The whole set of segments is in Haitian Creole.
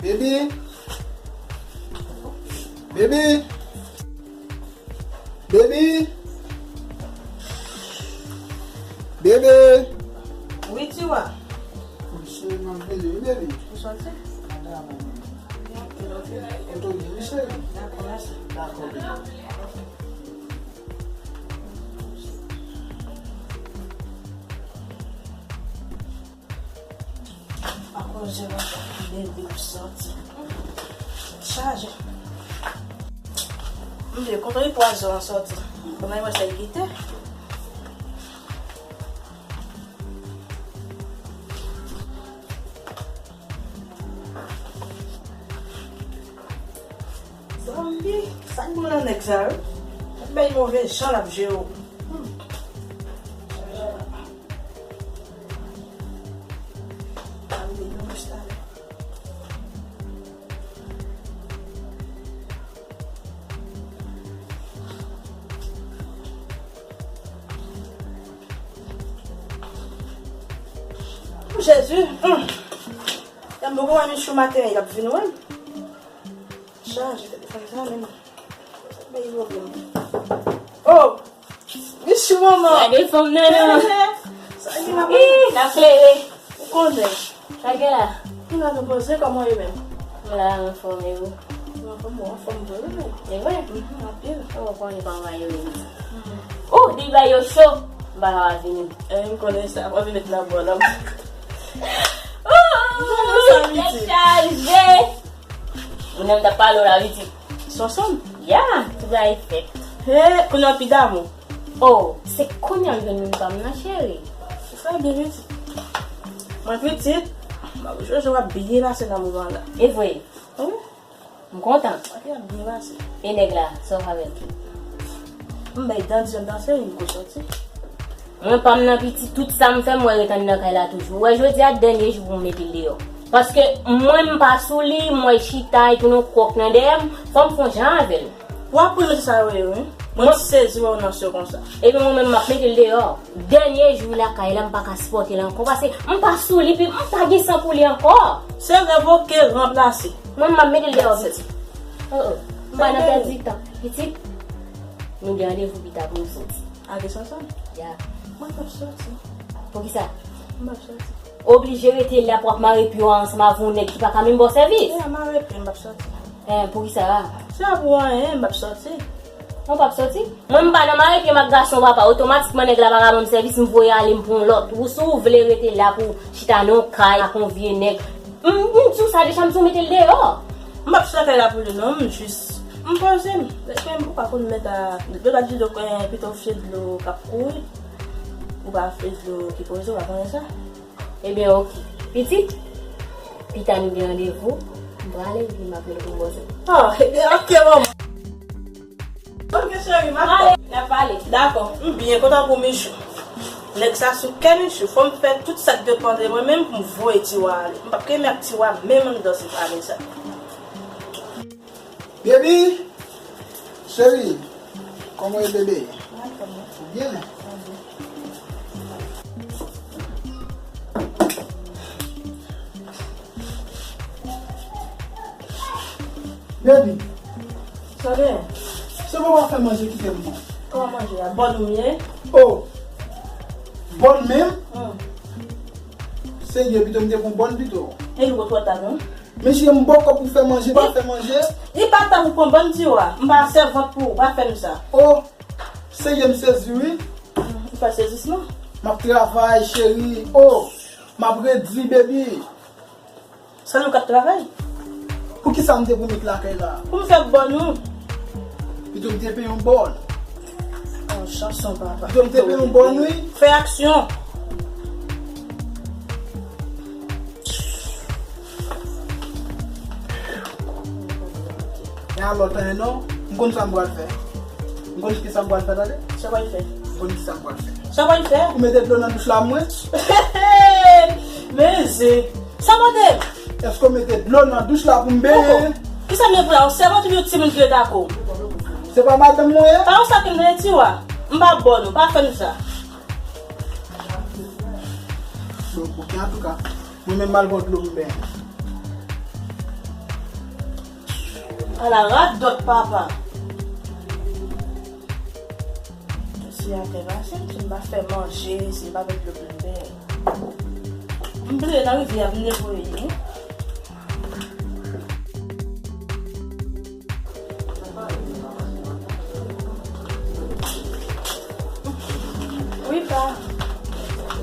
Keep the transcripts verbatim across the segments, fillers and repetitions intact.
Baby. Baby. Baby. Baby. Wi, Tiwa. Monchè, m ap vini, wi, baby. Ou sòti? Ou te byen, wi, cheri? Dakò, mèsi. Dakò, baby. Akoz yo pa fè bebe ap sòti. Chaje. M vle kontre pwazon an sòti. Kòman yo wè sa l kite? Zanmi, sa k bon nan nèg sa yo? Bay move jan l ap jere w. Hmm. Jezi, hmm. Lè m poko wè Michou maten, l ap vin wè m. Chaje telefòn sa menm. Bay pwoblèm. Oh! Michou manman. Gade fanm nan non. Sa gen la. Ih, n ap klere. Ou konnen. Sa gen la. Ou la nou poze kòman yo menm? M la anfòm e ou? Ou anfòm, ou anfòm vre wi. E vre? Mhm, anpil. Ou konnen kòman yo ye. Mhm. Oh, di bay yo cho. M pa ka pa vini. Eh, m konnen sa. Mwen vin met nan bò la. Oh, tèt chaje. Moun nan m t ap pale w la, pitit. Sonson? Ya, tout bagay fèt. He, kounye a w pi damou. Oh, se kounye a m jwenn moun pa m nan, cheri. Trè byen, pitit. Mwen, pitit, m ap jwe jwe w ap byen pase nan moman la. E vre? Wi. M kontan. Bagay ap byen pase. E nèg la, sa w fè avè l tou? M bay dan di m danse, li ko sòti. Mwen pa m nan pitit, tout sa m fè, m wè ret anndan kay la toujou. Ou wè jodi a dènye jou pou m mete l deyò. Paske mwen m pa sou li, m wè l chita, epi yon kòk nan dèyè m, fò m fè yon jan avè l. W ap pou l mete sa yo ye, wi. Mwen sezi wè w nan syo konsa. Epi mwen menm m ap mete l deyò. Dènye jou lakay la, m pa ka sipòte l ankò, paske m pa sou li, epi m pa gen san pou li ankò. Se revoke, ranplase. Mwen m ap mete l deyò, pitit. Oh, oh. M pa nan pèdi tan. Pitit, nou gen randevou pita pou nou soti. Ake Sonson? Ya. Mwen p ap soti. Poukisa? M p ap soti. Oblije rete la pou w ap mare pye w ansanm avè yon nèg ki pa ka menm ba w sèvis. Ya, mare pye m, m p ap soti. Eh, poukisa? Se pa pou anyen, m p ap soti. Ou p ap soti? Mwen, m pa nan mare pye m ak gason, papa. Otomatikman, nèg la pa ka ban m sèvis, m voye ale, m pran yon lòt. Ou, si w vle rete la pou chita nan yon kay ak yon vye nèg, m, m di w sa deja, m di w mete l deyò. M p ap chita kay la pou li, non, m jis, m poze m. Lè m, ou pa konn mèt a, yo pa di dlo kwen, pito w fye dlo k ap kouri, ou pa fye dlo ki poze, ou pa konnen sa. Ebyen, oke. Pitit, pita nou gen randevou. M prale, epi m ap rele pou m bòzè. Oh, ebyen, oke, manman. Oke, cheri, m ap prale. N ap pale. Dakò. M byen kontan pou Michou. Nèg sa sou kè Michou. Fò m fè tout sa k depann de mwen menm pou m voye Tiwa ale. M p ap kenbe ak Tiwa menm anndan se pale sa. Baby, cheri, kòman w ye, bebe? Ou byen? Baby. Sa gen? Se mwen w ap fè manje kite m non. Kòman manje a? Bòn ou ye? Oh. Bòn menm? Hmm. Serye, pito m te pran bòn pito. E li twò ta non. Mesye, m bòkò pou fè manje, pa fè manje. Li pa ta pou pran bòn Tiwa. M pa sèvant pou ou, pa fè m sa. Oh, serye m sezi wi. Ou pa sezi non. M ap travay, cheri. Oh, m ap redi, baby. Sa nou k ap travay? Poukisa m te pou met lakay la? Pou m fè bòn ou. Pito m te peye yon bòn. Oh, chanson, papa. Pito m te peye yon bòn, wi. Fè aksyon. E alò, tande non, m konn sa m pral fè. M konn ki sa m pral fè, tande. Sa w pral fè? M konn ki sa m pral fè. Sa w pral fè? Ou mete dlo nan douch la, mwen. Men zen. Sa mande? Èske w mete dlo nan douch la pou m benyen? Kisa m gen pou la? Ou sèvant oubyen yon timoun ki rete ak ou? Se pa madanm mwen ye? Pa yon sa ke m rele Tiwa. M pa bòn ou, pa fè m sa. Bon, oke, antouka, mwen menm m al pran dlo m benyen. Ala radòt papa. Si atè pase, si m pa fè manje, si m pa met dlo pou m bwè. M bliye nan rivyè a, m netwaye, wi. Wi, pa.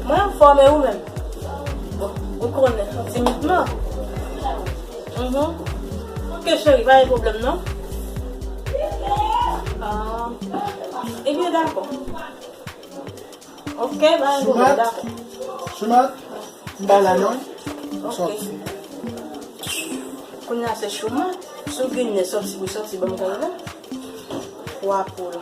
Mwen anfòm e ou menm? Bon, ou konnen, timidman. Mhm. Ok, cheri, pa gen pwoblèm, non. Ah. Ebyen, dakò. Ok, pa gen pwoblèm, dakò. Choumat, m pa la non. Ok. Sòti. Kounye a se choumat. Si w gen nè sòti pou sòti, ban m kay la. Twa poul.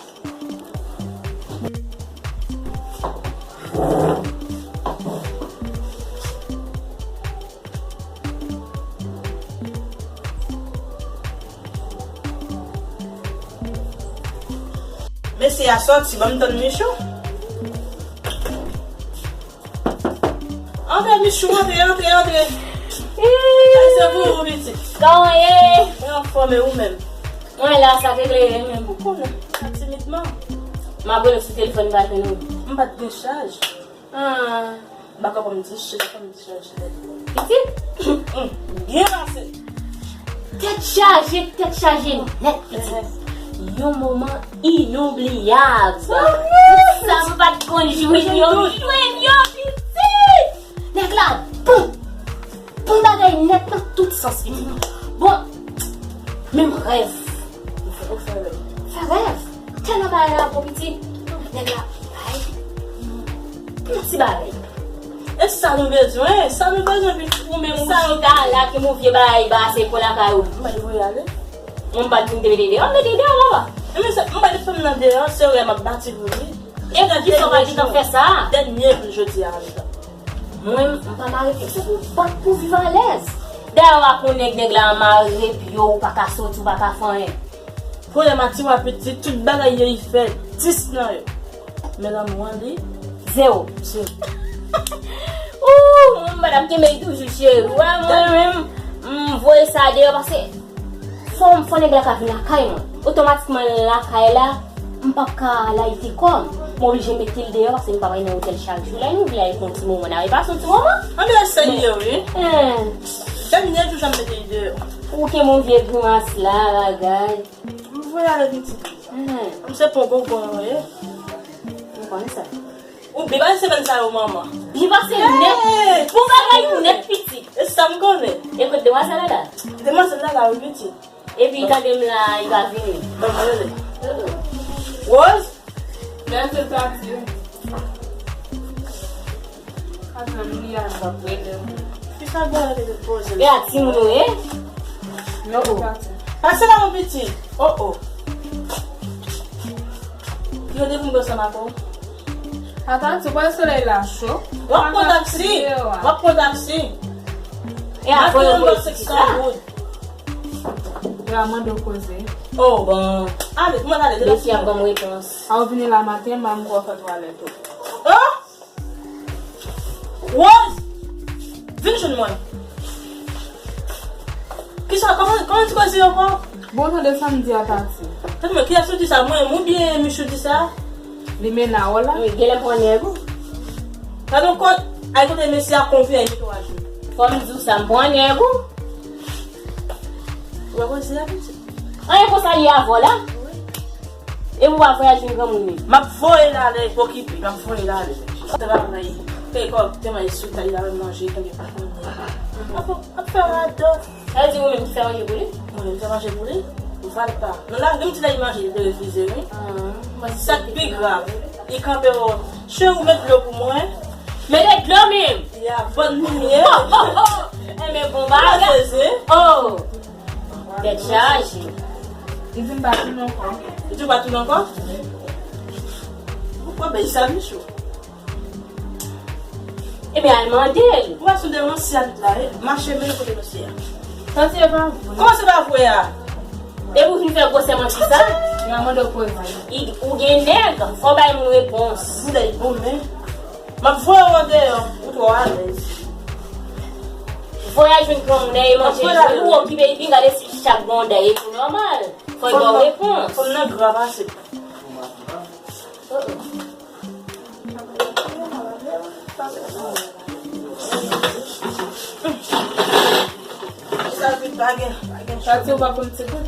Mesye a sòti, ban m tann Michou. Antre, Michou, antre, antre, antre. Ih! Sa se pou ou, pitit? Kòman w ye? Mwen anfòm, e ou menm? Mwen la, sa k regle menm. Ou konnen, timidman. M ap rele w sou telefòn, m pa jwenn ou. M pa t gen chaj. Ah. Baka pou m di chaj, pou m di chaj nèt. Pitit? Byen pase. Tèt chaje, tèt chaje nèt, pitit. Yon moman inoubliyab. Sa m pa t konn jwenn yo, m jwenn yo, pitit. Nèg la, bon. Bon bagay nèt nan tout sans, pitit. Bon, menm rèv. Ou fè, ou fè rèv. Fè rèv. Tèlman bagay la bon, pitit. Nèg la bay yon ti bagay. E sa nou bezwen, sa nou bezwen, pitit, ou menm ou chita la, ki mouvye bagay ba se pou lakay ou. M bay voye ale. Mwen m pa t vin te mete deyò, m mete deyò, papa. E men se, m bay fanm nan deyò, se rèv m ap bati pou li. E pou ki sa w pa gentan fè sa? Dènye jou jodi a, ann. Mwen, m pa mare pye, se pou bat pou viv alèz. Dayè, w ap yon nèg, nèg la mare pye w, ou pa ka soti, ou pa ka fè anyen. Pwoblèm a tiwa pitit, tout bagay yo, li fè dis nan yo. Men lanmou an, li? Zewo. Zewo. Ooh, mwen, madanm kenbe li toujou, cheri. Wè, mwen menm, m voye sa deyò, paske fò m, fò nèg la ka vin lakay mwen. Otomatikman, l lakay la, m p ap ka layite kò m. M oblije mete l deyò paske m p ap al nan otèl chak jou. Lè nou vle al pran ti moman, n a pase yon ti moman. Ann eseye, wi. Dènye jou, jan m mete l deyò. Ou ke mon vye grimas la, bagay. M voye ale pitit. M se pon gongon, wi. M konnen sa. Ou byen pase semèn sa yo, manman. Byen pase nèt. Bon bagay nèt, pitit. E sa m konnen. E kot demwazèl la la? Demwazèl la la, wi, pitit. Epi tande m la, li pa vini. Ban m rele. Rose? Lè se pati. Atann, li a ap rele. Kisa bon rele de poze? E a timoun ou ye? Non. Pase la, mon pitit. Oh, oh. Yo te vin ansanm ak ou? Atann, se pral solèy la cho. W ap pran taksi. W ap pran taksi. E a voye voye sèt san goud. Yo a mande w koze. Oh, bon. Ale, kòman ale? Mesye ap ban m repons. A w vini la maten, m a m kwa fè twalèt ou. Oh! Rose! Vin jwenn mwen. Kisa, kòman, kòman ti koze ankò? Bon, tande sa m di a pati. Tande mwen, kiyès ou di sa, mwen menm oubyen Michou di sa? Li mennen w la. Wi, genlè m pran nèg ou. Gade yon kote, ay kote mesye a konvye a mete w ajou. Fò m di w sa, m pran nèg ou. Ou pa koze a pitit. Anyen konsa li avè w la? Wi. E pou w pa vwayaje yon granmoun li. M ap voye l ale, okipe, m ap voye l ale. Travay, peye kòb, te manje sou tay la, manje, tanke pa konnen. Ap, ap fè radòt. Sa vle di ou menm ki fè manje pou li? Mwen menm fè manje pou li? Valpa. Non, la, menm ti lè li manje, li te refize, wi. Sa k pi grav, li kanpe, o, cheri, ou met dlo pou mwen. Mete dlo menm! Ya, bòn limyè. Oh, oh, oh! Enben, bon bagay. Oh! Tèt chaje. Li di m pa tounen ankò. Li di w pa tounen ankò? Ou kwè bay sa, Michou? Ebyen, al mande l. Ou wè sou de yon sèl la, e mache men kote mesye a. Sa se pa vre. Kòman se pa vre a? Depi w vin fè gwosè manti sa, y a mande w koze. Ou gen nèg, fò w bay moun repons. Boulèy bon, men. M ap voye w andeyò, ou twò alèz. Voyaj vin pran moun nan e manje. Ou okipe epi gade si chak bon dèyè e nòmal. Fò l ba w repons. Fanm nan grav ase. Sa di ou pa konn ti gout.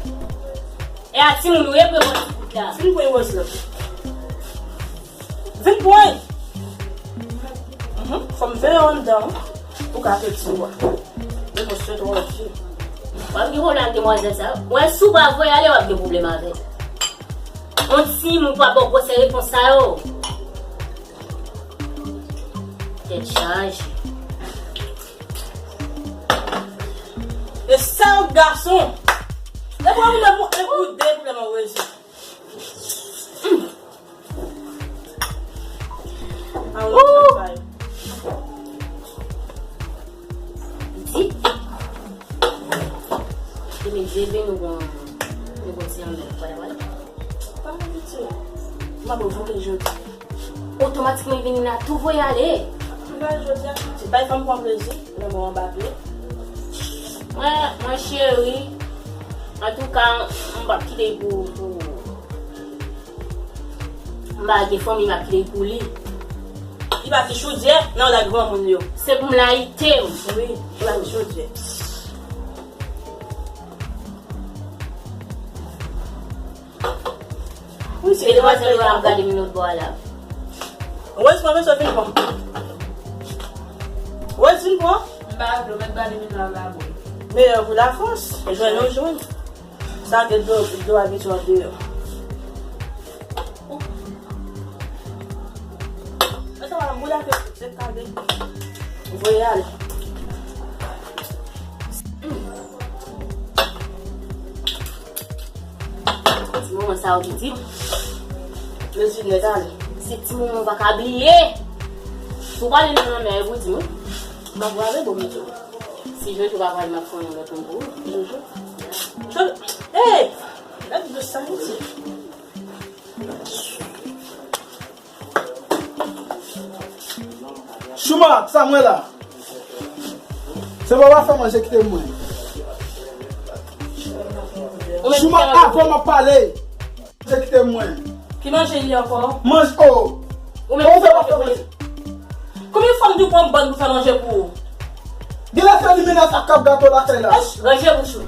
E a timoun ou ye pou yo pran ti gout la. Vin pran yon wòs la. Vin pran. Mhm. Fò m veye w anndan, wi. Ou ka fè ti wa. Men mwen swete w anpil. W ap gen pwoblèm ak demwazèl sa yo. Mwen si w pa voye ale, w ap gen pwoblèm avè l. On timoun pa ba w gwosè repons sa yo. Tèt chaje. E sa yo gason. E pou moun nan pou e pou de pwoblèm an rezi. A wi, sa bay. Di. Demen Dye vle nou gon nou gon ti anmèd, wala wala. Pa abitye. M ap voye jodi. Otomatikman li vini la tou voye ale. Tou voye jodi a. Se pa fanm pran plezi, men bon anba pye. Mwen, mwen cheri, antouka, m p ap kite l pou, pou, m pa gen fanmi, m ap kite l pou li. Li pa ti chodyè nan la granmoun yo. Se pou m layite w. Wi, li pa ti chodyè. Wi, se demwazèl yo ap gade m lòt bò a la. Wèz mwen, men sa vin pran. Wèz vin pran. M pa vle, mèt gade m nan la, bon. Meyè pou Lafrans, jwenn ou jwenn. Sa gen dlo, dlo abitye andeyò. Mwen sa va boule ak yo, se kale. Voye ale. Ti moman sa yo pitit. Yo di nèg ale. Se ti moman pa ka bliye. Si w pale nan lanmè, e pou di m wi. M ap brave bon mito. Si Jojo pa pale, m ap fè yon lòt moun pou ou. Jojo. Jojo. Hey! Gade dous sa, wi. Chouma, sa mwen la. Se pa w ap fè manje kite mwen. Chouma, avan m ap pale. Manje kite mwen. Ki manje li ankò? Manje, oh. Ou menm ou fè w ap fè manje. Konbyen fwa m di w pran bann pou fè manje pou ou? Genlè se Limena sa k ap gato lakay la. Ranje bouch ou.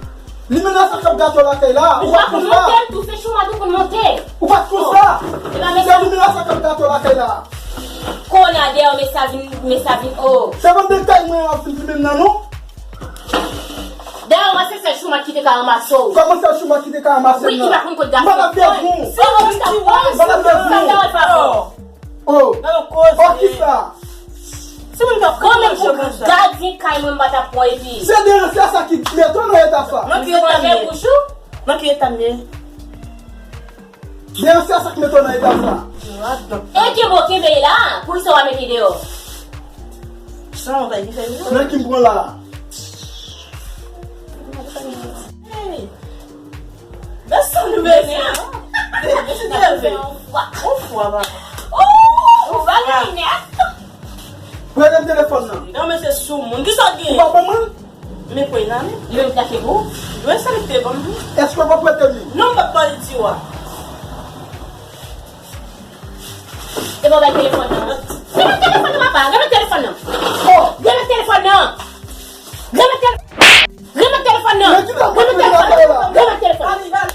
Limena sa k ap gato lakay la. Ou pa konn monte, m tou se Chouma tou konn monte. Ou pa t konn sa. Se Limena sa k ap gato lakay la. Kona dèyè, men sa vin, men sa vin, oh. Se pa de kay mwen ap vin filme m nan non. Dèyè, mwen se sèl Chouma ki te ka ranmase w. Kòman sèl Chouma ki te ka ranmase m nan? Wi, ki pa konn kot gason. M pa t ap bèt ou. Se ou ki ta pran. M pa t ap bèt ou. Sa dèyè pa bon. Oh. Nan yon koze. Oh, kisa? Si moun k ap kòman pou gadyen kay mwen m pa t ap pran epi. Se deyansè sa ki mete w nan eta sa. Nan ki eta m ye? Nan ki eta m ye? Deyansè sa k mete w nan eta sa. E kenbe w kenbe la, poukisa w pa mete deyò? Sa yon bagay ki fè m. Nan ki m pran la? Hey. Mèsi nou mèsi. Mèsi de leve. Ou fwa papa. Ou bagay nèt. Prete m telefòn nan. Non, men se sou moun. Kisa w gen? Ou pa ban mwen? Men pwen nan men. Li menm ki achte pou ou? Wi, se li ki te ban m. Èske w pa prete m li? Non, m pa t pale di w a. E pa bay telefòn nan. Renmen telefòn nan, papa. Renmen telefòn nan. Oh, renmen telefòn nan. Renmen tel-, renmen telefòn nan. Renmen telefòn nan. Renmen telefòn nan.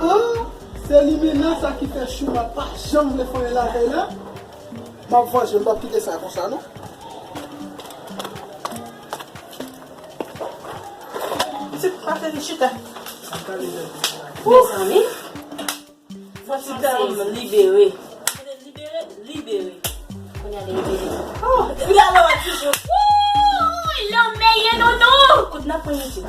Oh, se Limena sa ki fè Chouma pa janm vle fè anyen lakay la. M ap vanje, m p ap kite sa konsa non. Pitit, pa fè li chita. Mezanmi. Fò ti tèlman libere. Libere, libere. Kounye a li libere. Oh, li ale wè toujou. Wouy, lanmè ye nono. Kout nan pwen isi.